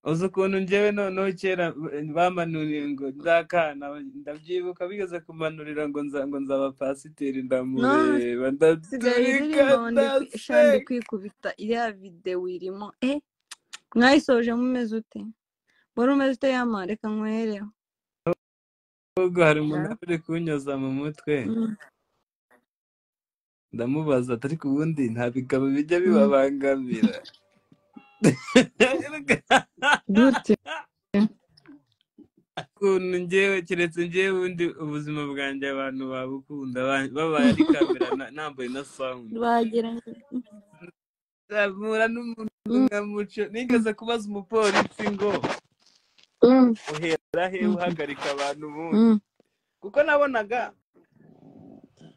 Uzi ukuntu njyewe noneho kera bamanuriye ngo ndakana, ndabyibuka bigeze kumanurira ngo ngo nzaba pasiteri, None ndamureba sigaye ndaturika indirimbo shandi ndaseka. kwikubita iriya videwo irimo mwayisoje mumeze ute? Wari umeze ute yama? Reka nkwereho. Ahubwo hari umuntu uri kunyoza mu mutwe, ndamubaza ati ariko ubundi nta bigabo bijya bibabangamira? Gute? Ukuntu njyewe keretse njyewe ubundi ubuzima bwanjye abantu babukunda babaye ari kamera nambaye na sound. Wagira Mpura n'umuntu nka Muco, nigeze kubaza umupolisi ngo uhera he uhagarika abantu ubundi, kuko nabonaga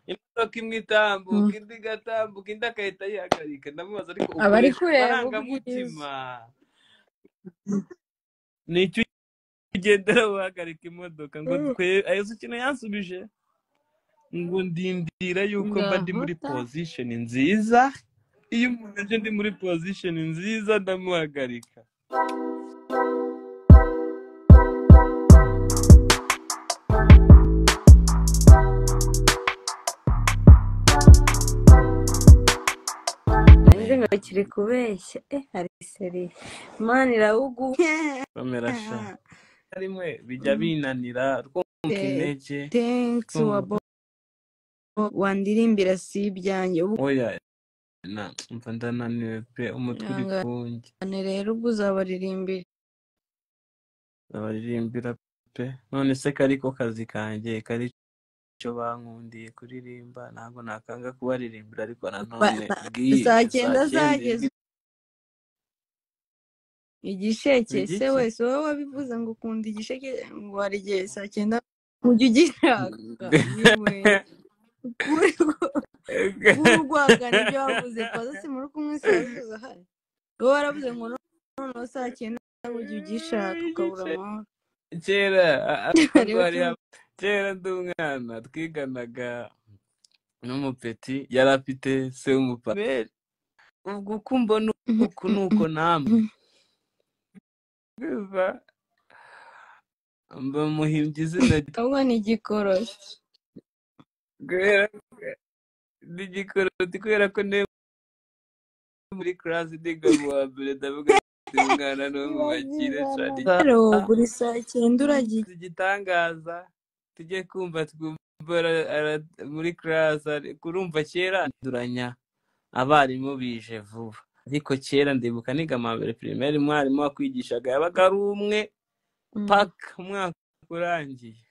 imodoka imwe itambuka indi igatambuka indi agahita ayihagarika. Ndamubaza ariko Abari ukoresha kureba ubwiza. amarangamutima ni icyo ugendera uhagarika imodoka ngo twe ayo si ikintu yansubije ngo ndindira yuko mba ndi muri Ngaho ta. position nziza. Iyo umuntu aje ndi muri position nziza ndamuhagarika. Nanjye ngo kiri kubeshya hari seri Imana irawuguha. Bamera sha rimwe bijya binanira twumva intege. Thanks wabo wandirimbira si ibyanjye ubu. Oya na mva ndananiwe pe, umutwe uri kunjye. Ihangane rero ubwo uzabaririmbira. Abaririmbira pe, none se kariko kazi kanjye kari cyo bankundiye kuririmba, ntabwo nakanga kubaririmbira ariko nanone bwije Saa cyenda saa cyenda zageze igisheke se igiki wese wowe wabivuze ngo ukunda igisheke ngo hari igihe saa cyenda ujya ugishaka yewe urwagana ibyo wavuze pazo si muri kumwe se wabivuze ahari wowe waravuze ngo noneho saa cyenda ujya ugishaka ukabura amahoro. Kera ahubwo Rero hari kera ndi umwana twiganaga n'umupeti yari afite se w'umupameri, ubwo uko mbona uku nuko namwe Urumva? Bamuhimbye izina ahubwo ni igikorosi kubera n'igikoroti, kubera ko niwe muri class niga mu wa mbere, ndavuga ati umwana ni uwo mu bakire cyane. Rero buri saa cyenda uragiye Igitangaza tujye kumva twumva muri class kurumva kera duranya abarimu bije vuba, ariko kera ndibuka niga mu wa mbere primaire umwarimu wakwigishaga yabaga ari umwe paka umwaka urangiye.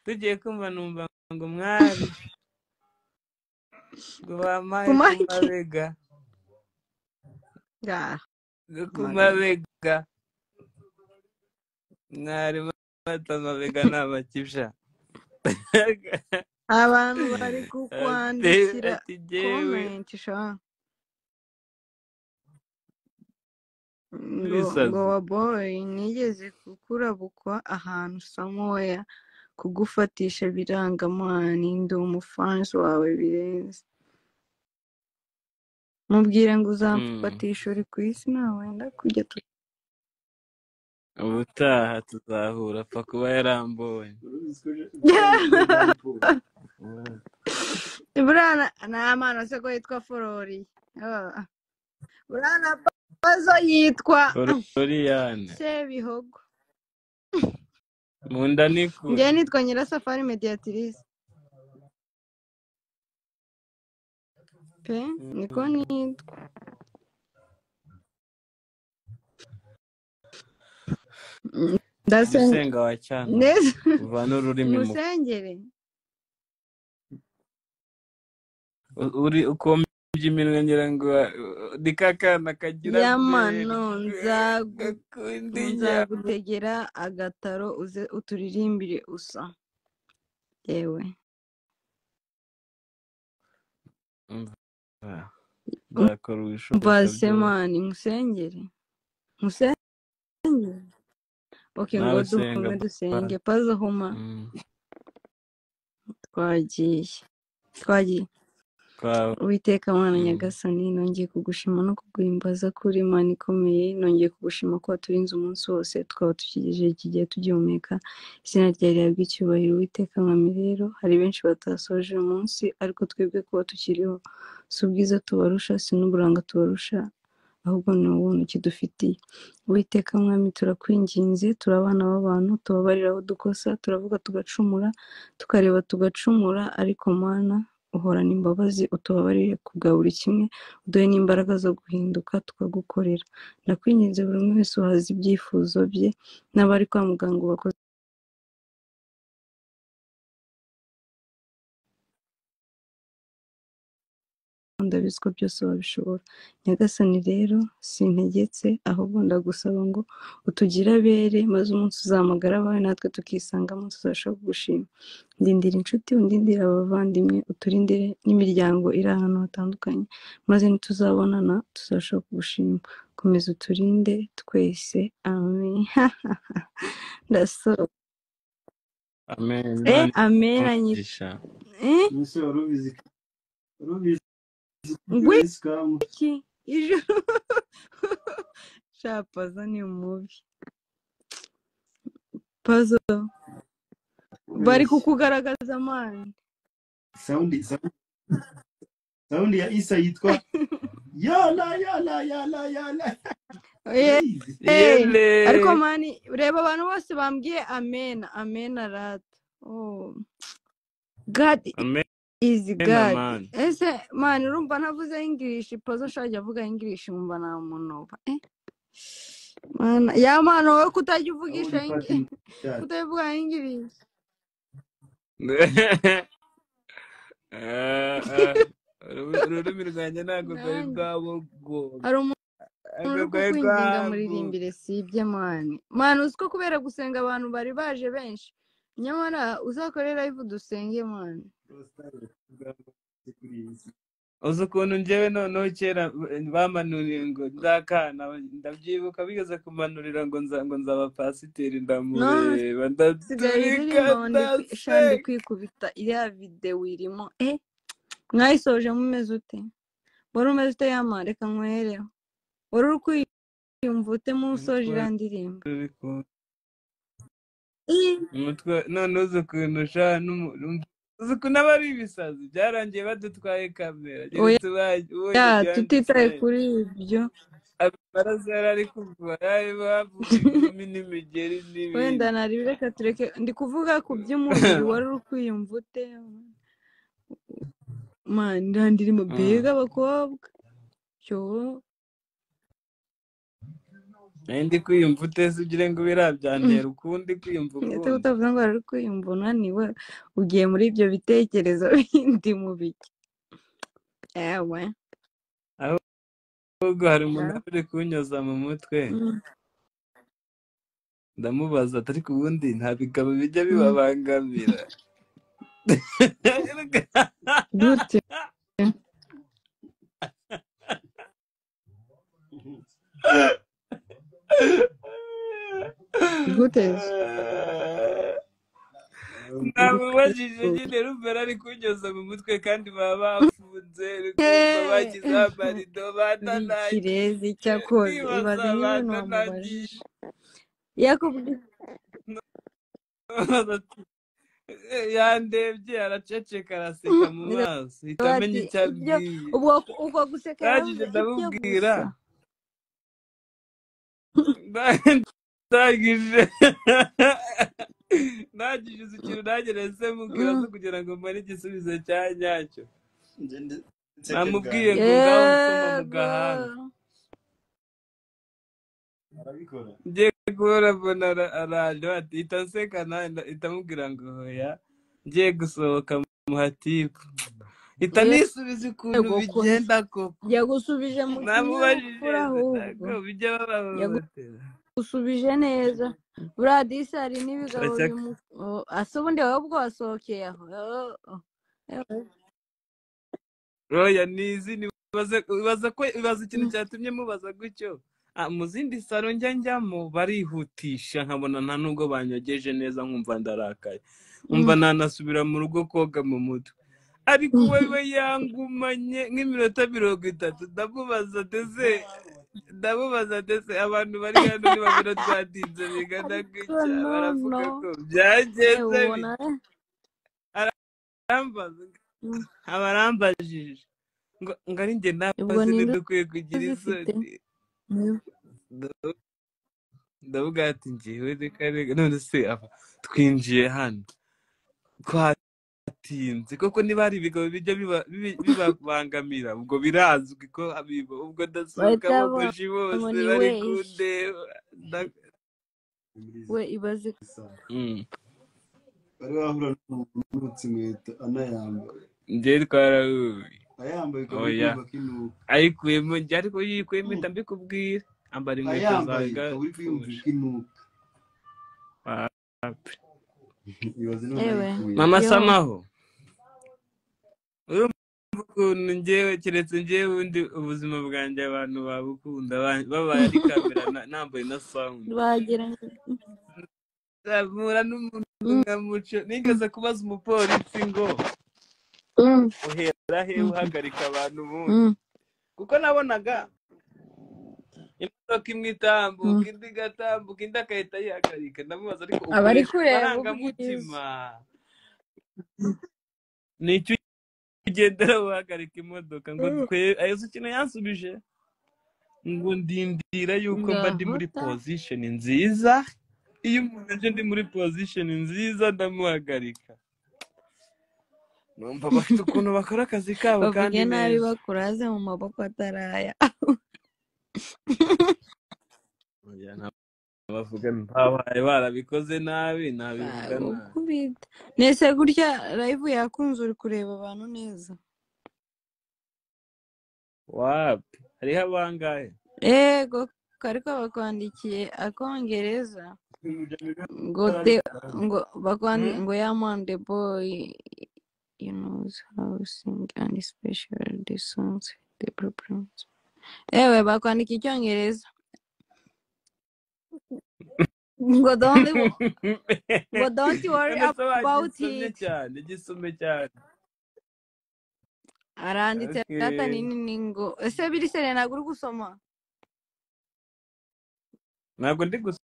Tugiye kumva numva ngo mwari ngo bampaye ku Kumaki mabega, ngaha ngo ku amabega mabega mwarimu ati amabega ni amakibya. Abantu bari Ati kukwandikira ati jyewe comment sha ngo ibisazi wa boy nigeze kukurabukwa ahantu samoya kugufatisha birangamani ndi umufansi wawe birenze mubwire ngo uzamfatisha uri ku isi nawe wenda kujya tu Ubutaha tuzahura apfa kuba yarambonye. Buriya nta mpano se ko yitwa Forori. Buriya na Pazo yitwa Floriane Sebihogo. Mu nda ni Njyewe kure. nitwa Nyirasafari Mediatrice pe niko nitwa. Ndasenga Usenga wa cyane neza uvana ururimi mu musengere. Uri ukombye iminwa ngira ngo ni kakana kagira Yamano gakunda inyama. Nzagutegera agataro uze uturirimbire usa yewe. Umva, nzakora ibishoboka Umva byose. semani musengere musengere. Okay, ngo Nawe senga duhume pa. dusenge pazo huma. Twagiye twagiye. Twawe. Uwiteka Mana Nyagasani, nongeye kugushima no kuguhimbaza kuri Imana ikomeye, nongeye kugushima ko waturinze umunsi wose, tukaba tukigejeje iki gihe tugihumeka. Izina ryawe rihabwe icyubahiro. Uwiteka Mwami, rero hari benshi batasoje uyu munsi, ariko twebwe kuba tukiriho si ubwiza tubarusha, si n'uburanga tubarusha, ahubwo ni ubuntu kidufitiye. Uwiteka Mwami, turakwinginze, turi abana b'abantu, tubabarira aho dukosa, turavuga tugacumura, tukareba tugacumura, ariko Mana uhorana imbabazi, utubabarire ku bwa buri kimwe, uduhe n'imbaraga zo guhinduka tukagukorera. Ndakwinginze buri umwe wese uhaze ibyifuzo bye, n'abari kwa muganga ubakoze ndabizi ko byose wabishobora. Nyagasani rero sintegetse, ahubwo ndagusaba ngo utugire abere, maze umunsi uzahamagara abawe natwe tukisangamo tuzarushaho kugushima. Ndindira inshuti, undindire abavandimwe, uturindire n'imiryango iri ahantu hatandukanye, maze nituzabonana tuzarushaho kugushima. Komeza uturinde twese, amen. Ndasoza. Amen. Imana Amen. umugisha. Ese wari ubizi ko Ngwiki isikamu ijoro. Sha Pazo ni mubi. Pazo bari ubeshya kukugaragaza mani. Saundi ya Isa yitwa yala yala yala yala, urayizi? Yele. Ariko mani, reba abantu bose bambwiye amen amen arata. Oh God Amen is God. man. Ese mani, urumva ntavuze English, Pazo shajya avuga English nkumva nta munoba. Mana ya mana, wowe kutajya Aho uvugisha uri pati chat. kutavuga English. Ururimi rwanjye ntabwo rwari Nanjye rwabogoga, hari umuntu ntabwo uri rwari kukwinginga rwaguka. muririmbire, sibye mani. Mani, uzi ko kubera gusenga abantu bari baje benshi, nyamara uzakore live dusenge mani. Uzi ukuntu njyewe noneho kera bamanuriye ngo ndakana, ndabyibuka bigeze kumanurira ngo ngo nzaba pasiteri, None ndamureba usigaye ndaturika uririmba ngo sha ndi ndaseka. kwikubita iriya videwo irimo. Mwayisoje mumeze ute? Wari umeze ute yama? Reka nkwereho. Wari uri kwiyumva ute musoje Umutwe iriya ndirimbo? uri umutwe none uzi ukuntu sha uzi ukuntu aba ari ibisazi, byarangiye badutwaye kamera, Oya, keretse ubonye tutitaye byanditse kuri ibyo, amaraso yari ari kuva, yari bavuga ingumi n'imigeri wenda n'ibindi. nari reka tureke, ndi kuvuga ku by'umubiri, wari uri kwiyumva ute? Mani, iriya ndirimbo mbega abakobwa cyo. Nari ndi kwiyumva ute se ugire ngo biriya byantera ukundi kwiyumva Ndetse ukundi. utavuga ngo wari uri kwiyumva unaniwe, ugiye muri ibyo bitekerezo bindi mu biki? Ewe. Ahubwo hari umuntu uri kunyoza mu mutwe, ndamubaza ati ariko ubundi nta bigabo bijya bibabangamira? Gute? Gute? Namubajije nyine, rumva ari kunyoza mu mutwe kandi baba bafunze, uri kumva bashyizeho amarido Uri batanangiye, ikirezi cyakoze, ndibaza ibaze nk'ibintu batanangiye. wamubajije yakubwiye. Yandebye araceceka araseka mu maso, hita amenya Ati icyo ibyo abwiye. ubwo uko guseka Ndangije yaravuze ibyo ndamubwira, gusa. ndangije ndangije uzi ikintu nanjye nahise mubwira zo kugira ngo mbone igisubizo cya nyacyo. Nje nseke Namubwiye bwanjye ngo ngaho nsoma mu Yego. gahanga, arabikora. ngiye guhora mbona araje ati ihita nseka nanjye ihita amubwira ngo hoya, ngiye gusohoka muha tipu, ihita nisubiza ukuntu Yego ko bigenda koko. yagusubije mu Namubajije kinyabupfura, ahubwo ntabwo bijya babahohotera. yagusubije neza. Buriya disi hari n'ibigabo Aracyaka bimu ase ubundi wowe ubwo wasohokeye aho. Oh, oh. Oya nizi ibaze ko ibaze ikintu cyatumye mubaza gutyo. Mu zindi saro njya njyamo barihutisha nkabona nta nubwo banyogeje neza, nkumva ndarakaye, nkumva nanasubira mu rugo koga mu mutwe. Ariko wewe yangumanye nk'iminota 30. Ndamubaza ndetse, ndamubaza ndetse, abantu bari hano nibabona twatinze bingana Ariko gutya no baravuga no ko byagenze ubona bite. Arambaza, aba arambajije ngo ari njye ubwo nawe ninde ntidukwiye kugira uzifite? isoni. Ndavuga ati njyewe reka reka, none se aba twinjiye hano twatinze koko, niba hari ibigabo bijya bibabangamira ubwo birazwi ko abibo, ubwo ndasohoka Bahita bogoshi bose ngo ni bari we kundeba. We ibaze. Bari bahura n'umuntu unutse inkweto anayambaye. Njye twarahuye. Ayambaye ukaba uri Oya, kumva ko inuka. Ayikuyemo njye, ariko yikuyemo mpita mbikubwira, ambara inkweto zawe Ayambaye ukaba uri kwiyumvira gapfusha. ko inuka. Wapi. Ibaze none Ewe. ayikuye. Mama Yo. Samaho, urumva ukuntu njyewe, keretse njyewe ubundi ubuzima bwanjye abantu babukunda babaye ari kamera nambaye na sound. Bagira Mpura n'umuntu nka Muco, nigeze kubaza umupolisi ngo uhera he uhagarika abantu ubundi, kuko nabonaga imodoka imwe itambuka indi igatambuka indi agahita ayihagarika. Ndamubaza ariko Aba ari ukoresha kureba ubwiza. amarangamutima, nicyo ugendera uhagarika imodoka? Ngo twe ayo ikintu yansubije ngo ndindira yuko mba ndi muri Ngahuta. position nziza, iyo umuntu aje ndi muri position nziza ndamuhagarika. Numva bafite ukuntu bakora akazi kabo kandi Bavuge nabi neza. bakuraze mu maboko ataraya. Oya, bavuga babaye barabikoze nabi, nabivuga nabi. Bagukubita. Nese gutya live yakunze, uri kureba abantu neza? Wapi, hariho abangahe? Ego, ariko bakwandikiye akongereza ngo te ngo bakwandi ngo ya man the boy you knows how to sing and especially the songs the problems. Ewe, bakwandikiye icyongereza ngo don't ngo don't worry None se about wagisomye it. cyane, gisome cyane. Aranditse data Okay. nini ngo ese biri sere ntabwo uri gusoma? Ntabwo ndi gusoma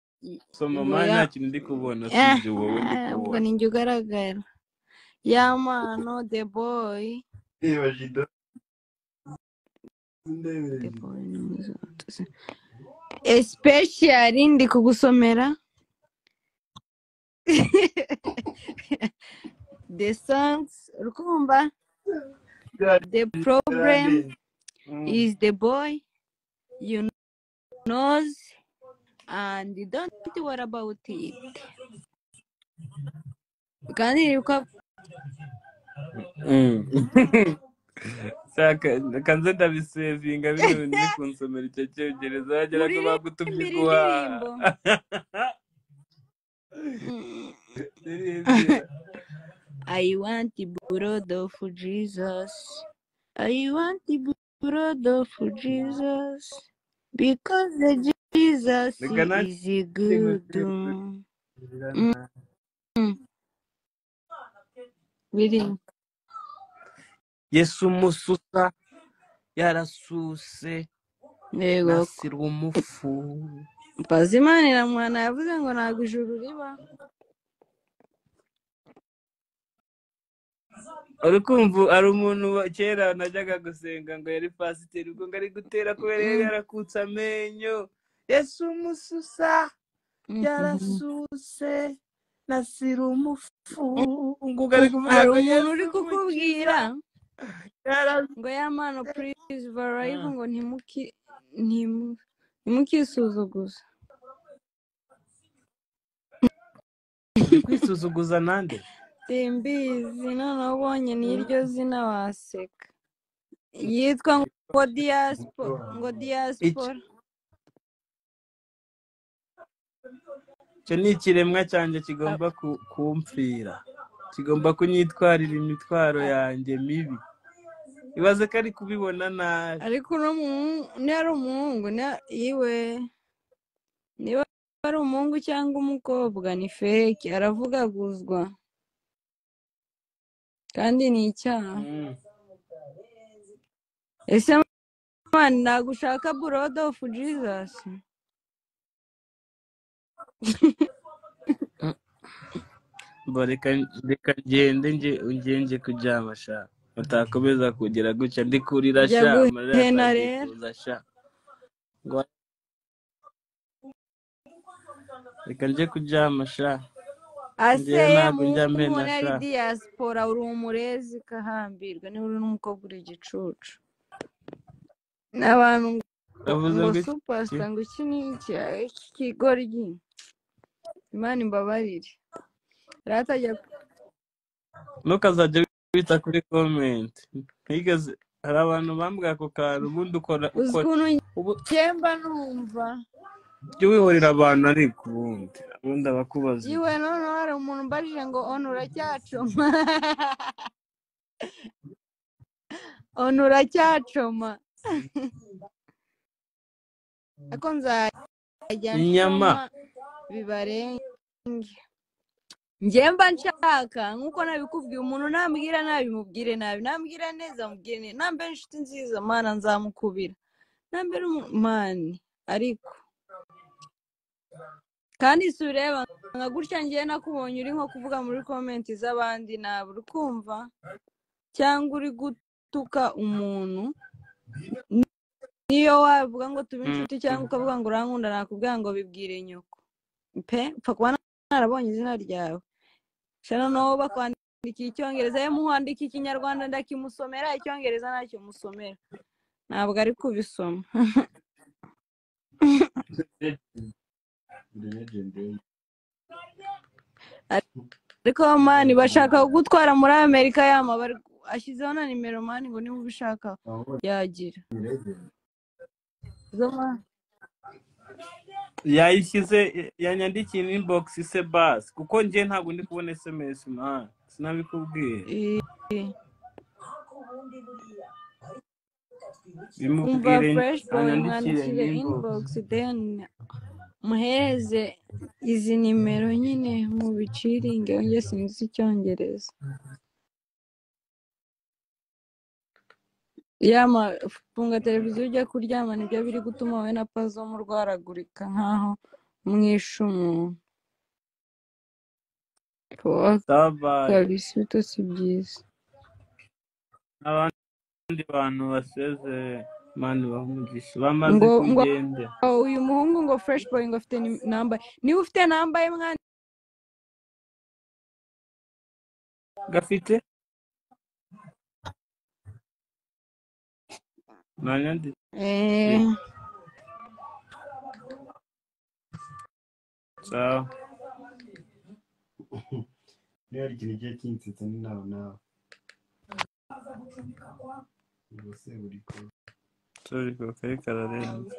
Ngo mani, ya nta kintu ndi kubona usibye wowe ndi ubwo kubona. ninjye ugaragara. Ya mano the boy Reba Jido, the ndebere Jido. boy knows how to sing. Especially ndi kugusomera the songs urukumva. The problem Byarandenze. Is the boy you knows and don't worry about it. Kandi niko Saka kanze ndabisevinga bino bintu uri kunsomera icyo cyongereza wagira ngo bagutumye muririmbira guhaha. indirimbo. Ndirimbira. I want the blood of Jesus. I want the blood of Jesus. Because the Jesus Reka nanjye is good. nkuririmbe. Biri. Yesu umususa yarasuse Yego. nasira umufu. Mpazimana iramwana yavuze ngo ntabwo ijuru riba. Uri kumva hari umuntu kera najyaga gusenga ngo yari pasiteri, ubwo ngo ari gutera kubera yari yarakutse amenyo. Yesu umususa yarasuse nasira umufu, ngo ari kuvuga Hari ngo umuntu Yesu uri umukiza kukubwira yarasuse. ngo ya mano please varive ngo ntimukisuzuguze. Ndi kwisuzuguza nande? Simbizi, noneho ubonye n'iryo zina waseka. Yitwa ngo diaspora, ngo Icyo diaspora. Icyo ni ikiremwa cyanjye kigomba kumpfira, kigomba kunyitwarira imitwaro yanjye mibi. Ibaze ko ari kubibona nabi. Ariko uno muhungu niba ari umuhungu iwe niba ari umuhungu cyangwa umukobwa ni fake, aravugaguzwa. Kandi ni icyaha. Mm. Ese man, ntabwo ushaka blood of Jesus? Bo reka ngende nge kuryama sha, utakomeza kugira gutya ndi kurira Jya sha, amarira guhena yatangiye rero. kuza sha. Ngo reka nje kuryama sha, njyewe Aseye ntabwo njya muhungu mpena umuntu ari sha. diaspora, uri umurezi kahambirwa niba uri n'umukobwa uri igicucu. N'abantu ngo Bavuze ngo ngo iki? superstar ngo iki n'iki, iki kigoryi. Imana imbabarire. Rata ajya Ntukazajya wita kuri comment. Ntigeze hari abantu bambwiye ako kantu, ubundi ukora uzi ukora ukuntu ubu njye mba numva. Jya wihorera abantu, ariko ubundi abakubaza Yiwe noneho hari umuntu umbajije ngo onu uracyacoma. Onu uracyacoma. Ariko nzajya inyama nshoma bibarenge. Njye mba nshaka nk'uko nabikubwiye, umuntu nambwira nabi mubwire nabi, nambwira neza mubwire neza, nambere inshuti nziza mana nzamukubira, nambere mani. Ariko kandi si ureba nka gutya njye nakubonye uri nko kuvuga muri komenti z'abandi nabi, uri kumva cyangwa uri gutuka umuntu, niyo wavuga ngo tube inshuti cyangwa ukavuga ngo urankunda, nakubwira ngo bibwire nyoko pe, upfa kuba narabonye izina ryawe. Sha noneho bakwandikiye icyongereza, ye muhandika ikinyarwanda ndakimusomera, icyongereza ntacyo musomera, ntabwo ari kubisoma. Ariko mani bashaka kugutwara muri Amerika yama bari ashyizeho na nimero mani ngo niba ubishaka yagira. Izo Yayishyize, yanyandikiye inbox se basi, kuko njye ntabwo ndi kubona SMS man, sinabikubwiye. Umva Bimubwire fresh boy, anyandikire mwandikire inbox. inbox then muhereze izi nimero nyine mubiciringe, njye sinzi icyongereza. Yama funga televiziyo ujya kuryama, nibyo biri gutuma wowe na Pazo murwaragurika nkaho mwishe umuntu. Poa Sabaye kabisa, ibitotsi byiza. Abandi bantu basezeye mani bamugisha bamaze Ngo ngo kugenda. uyu muhungu ngo fresh boy ngo afite namba, niba ufite namba ye mwana Gafite nanyandikiye. Sawa. Niba hari ikintu kigiye kinsetsa ni nawe nawe. Ubwo se buri ko. Sorry, kari kararenze.